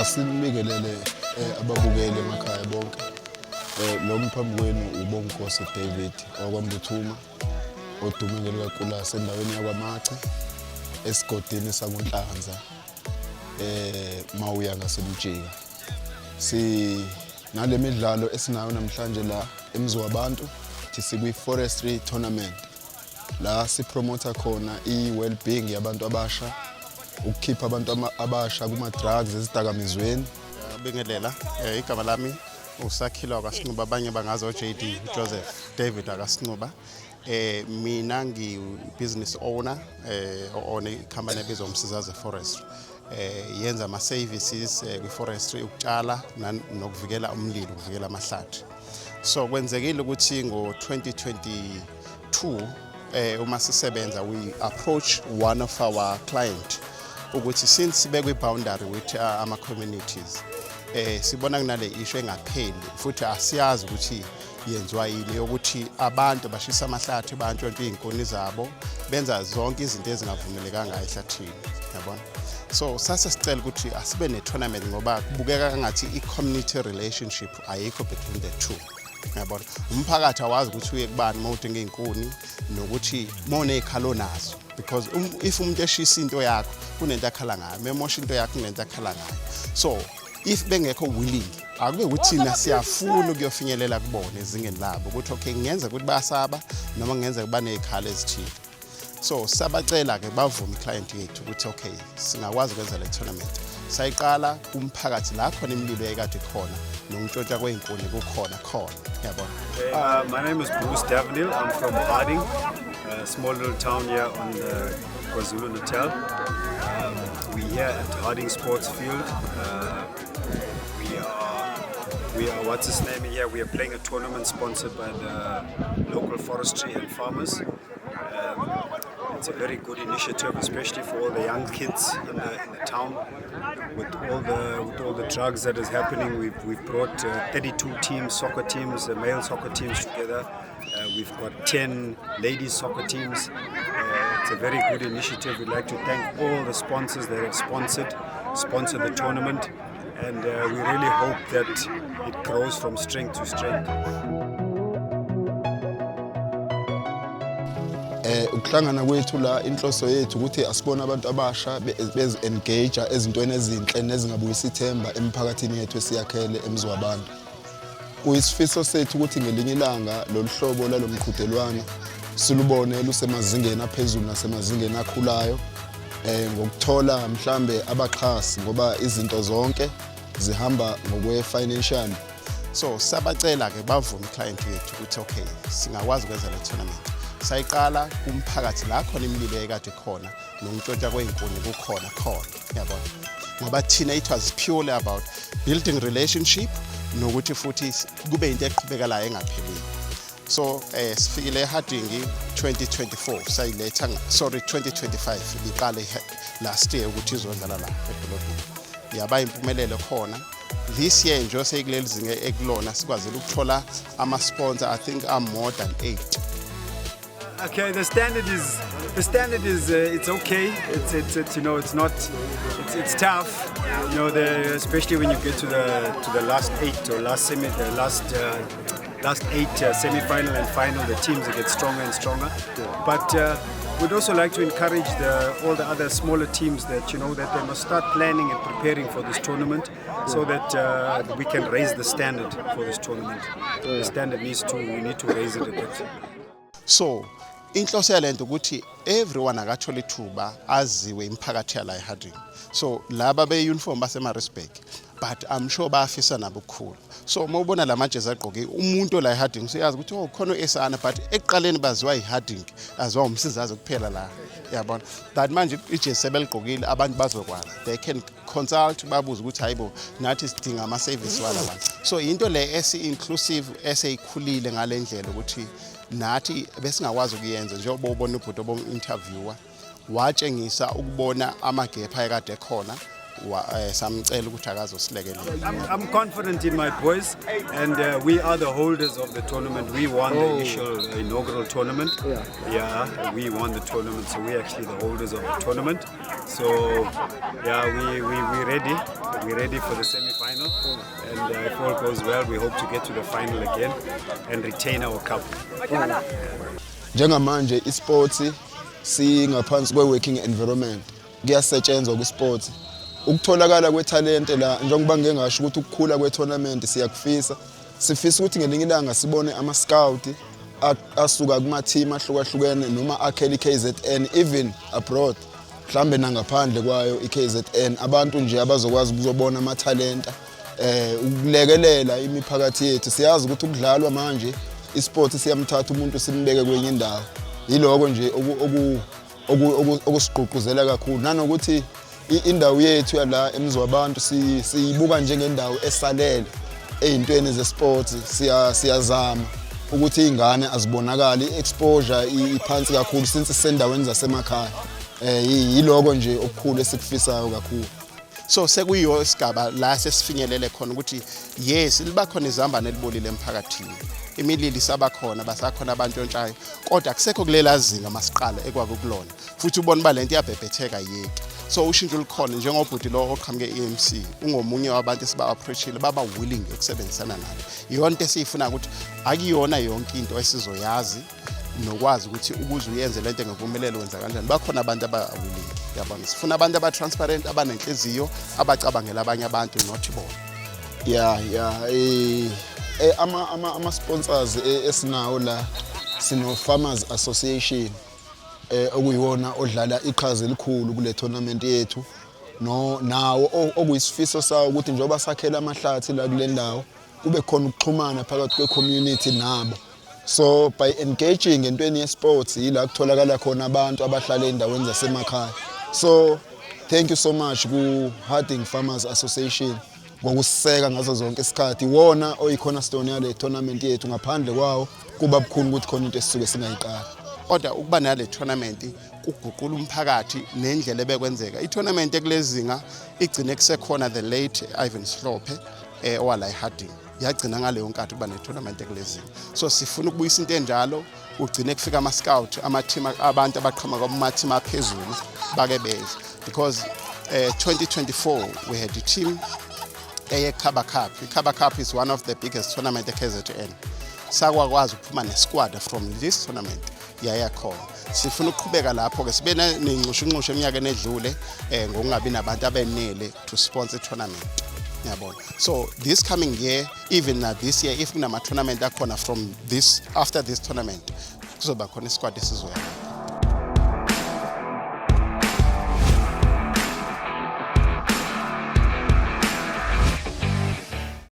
Asinibingelele ababukeli emakhaya bonke. Lo phambi kwenu uBonginkosi David wakwaMbuthuma, odume ngelikaKulase, endaweni yakwaMache, esigodini sakuNhlanza, mawuya ngaseMjika. Si nale midlalo esinayo namhlanje la emzi wabantu, thi sikwi-forestry tournament la sipromotha khona i-well-being yabantu abasha, ukukhipha abantu abasha kuma-drugs, ezidakamizweni. Bingelela, igama lami uSakhilo kaSincuba, abanye bangazi o-JD, Joseph David akaSincuba. Mina ngi-business owner, own ikhampani ebizwa uMsizaze Forestry. Yenza ama-services kwi-forestry, ukutshala nokuvikela umlilo, ukuvikela amahlathi. So kwenzekile ukuthi ngo-2022, uma sisebenza, we approach one of our client ukuthi since sibe kwi-boundary with ama-communities, sibona kunale issue engapheli futhi asiyazi ukuthi yenziwa yini, yokuthi abantu bashisa amahlathi, bantshontsha iy'nkuni zabo, benza zonke izinto ezingavumelekanga ehlathini, yabona. So sase sicela ukuthi asibe ne-tournament ngoba kubukeka kangathi i-community relationship ayikho between the two, yabona. Umphakathi awazi ukuthi uye kubani uma udinga iy'nkuni nokuthi uma uney'khalo nazo, because if umuntu eshisa into yakho, kunento akhala ngayo, memosha into yakho, kunento akhala ngayo. So if bengekho willing, akube ukuthi thina siyafuna ukuyofinyelela kubona ezingeni labo ukuthi okay, kungenzeka ukuthi bayasaba noma kungenzeka baney'khalo ezithile. So sabacela-ke, bavume i-client yethu ukuthi okay, singakwazi ukwenza le tournament. Sayiqala kumphakathi la khona imililo yayikade khona nokuntshontsha kwey'nkuni kukhona khona, yabona. My name is Bruce Davenil. I'm from Harding, a small little town here on the KwaZulu Natal. We're here at Harding Sports Field. We are what's his name here? We are playing a tournament sponsored by the local forestry and farmers. It's a very good initiative, especially for all the young kids in the town. With all the drugs that is happening, we've brought 32 teams, soccer teams, male soccer teams together. We've got 10 ladies soccer teams. It's a very good initiative. We'd like to thank all the sponsors that have sponsored the tournament, and we really hope that it grows from strength to strength. Ukuhlangana kwethu la, inhloso yethu ukuthi asibone abantu abasha bezi engage ezintweni ezinhle nezingabuyisa ithemba emphakathini yethu esiyakhele emzi wabantu. Kuyisifiso sethu ukuthi ngelinye ilanga lolu hlobo lalomqhudelwano silubone lusemazingeni aphezulu nasemazingeni akhulayo, ngokuthola mhlambe abaxhasi, ngoba izinto zonke zihamba ngokwe financial. So sabacela-ke, bavume i-client yethu ukuthi okay, singakwazi ukwenza le tournament. Sayiqala kumphakathi la khona imililo yayikade khona nokuntshontsha kwey'nkuni kukhona khona, yabona, ngoba thina it was purely about building relationship nokuthi futhi kube into eqhubekelayo engaphelile. So sifikile eHarding 2024, sayiletha, sorry, 2025 liqale last year ukuthi izodlala la edolobheni, yaba impumelelo khona. This year nje seyikuleli zinga ekulona, sikwazile ukuthola ama-sponsor, I think are more than eight. Okay, the standard is it's okay. It's you know it's not it's it's tough. Especially when you get to the last eight or last semi the last last eight, semi-final and final, the teams get stronger and stronger. But we'd also like to encourage the all the other smaller teams that you know that they must start planning and preparing for this tournament so that we can raise the standard for this tournament. The standard needs to we need to raise it a bit. So inhloso yalento ukuthi everyone akathole ithuba, aziwe imiphakathi yala eHarding. So laba be-uniform baseMaritzburg, but I'm sure bayafisa nabo ukukhula. So uma ubona la majezi agqoke umuntu la eHarding, usuyazi ukuthi oh, khona u-Esana, but ekuqaleni baziwa yiHarding, aziwa uMsizaze kuphela la, yabona. But manje ijezi sebeligqokile, abantu bazokwazi, they can consult, babuze ukuthi hayibo, nathi sidinga ama-service wala bantu. So into le esi-inclusive eseyikhulile ngale ndlela ukuthi nathi besingakwazi ukuyenza, njengoba ubona ubhuti obom-interviewer watshengisa ukubona amagepha ayekade ekhona. Samcela ukuthi akazosilekelela. I'm confident in my boys, and we are the holders of the tournament. We won the initial inaugural tournament. Yeah, we won the tournament, so we're actually the holders of the tournament. So, yeah, we're ready. We're ready for the semi-final, and if all goes well, we hope to get to the final again and retain our cup. Njengamanje isports singaphansi kwe-working environment, kuyasetshenzwa kwi-sports, ukutholakala kwethalente la. Njengoba ngike ngasho ukuthi ukukhula kwe-tournament siyakufisa, sifisa ukuthi ngelinye ilanga sibone ama-scout asuka kuma-team ahlukahlukene noma akhele i-KZN, even abroad, mhlambe nangaphandle kwayo i-KZN, abantu nje abazokwazi ukuzobona amathalenta, ukulekelela imiphakathi yethu. Siyazi ukuthi ukudlalwa manje isport siyamthatha umuntu simbeke kwenye indawo. Yiloko nje okusigqugquzela kakhulu, nanokuthi indawo yethu yala eMziwabantu siyibuka njengendawo esalele ey'ntweni zesports. Siyazama ukuthi iy'ngane azibonakali, i-exposure iphansi kakhulu since sisendaweni zasemakhaya. Yiloko nje okukhulu esikufisayo kakhulu. So sekuyiyo isigaba la sesifinyelele khona ukuthi yes, liba khona izambane elibolile emphakathini, imililo isabakhona, basakhona abantshontshayo, kodwa akusekho kulela zinga masiqala ekwakukulona, futhi ubona uba lento iyabhebhetheka yeki. So ushintsho lukhona, njengobhuti lo oqhamuke e-EMC, ungomunye wabantu esiba-approachile, baba willing ukusebenzisana nabo. Iyona into esiyifuna, ukuthi akuyona yonke into esizoyazi nokwazi ukuthi ukuze uyenze lento ngempumelelo wenza kanjani. Bakhona abantu aba-willing, yabona. Sifuna abantu aba-transparent, abanenhliziyo, abacabangela abanye abantu, not bona. Yeah, ama sponsors esinawo la, sino Farmers Association, okuyiwona odlala iqhaza elikhulu kule tournament yethu, no nawo okuyisifiso sawo ukuthi njengoba sakhela amahlathi la kule ndawo, kube khona ukuxhumana phakathi kwe-community nabo. So by engaging entweni ye-sports, yila kutholakala khona abantu abahlala ey'ndaweni zasemakhaya. So thank you so much ku-Harding Farmers Association ngokusiseka ngazo zonke isikhathi. Iwona oyi-cornerstone yale tournament yethu. Ngaphandle kwawo kuba bukhuni ukuthi khona into esisuke singayiqala. Kodwa ukuba nale tournament kuguqula umphakathi nendlela ebekwenzeka i-tournament ekulezinga igcine kusekhona the late Ivan Slope, owala eHarding, yagcina ngaleyo nkathi ukuba ne-tournament ekulezinga. So sifuna ukubuyisa into enjalo, ugcine kufika ama-scout, ama-team, abantu abaqhamuka kuma-team aphezulu bake beza, because 2024 we had a team eye-Kaba Cup. I-Kaba Cup is one of the biggest tournament e-KZN. Sakwakwazi ukuphuma ne-squad from this tournament yayakhona. Sifuna ukuqhubeka lapho-ke, sibe nenxushunxushu eminyakeni edlule ngokungabi nabantu abenele to sponsor i-tournament, yabona. So this coming year, even na this year, if kunama-tournament akhona from this, after this tournament, kuzoba khona isquad esizoya.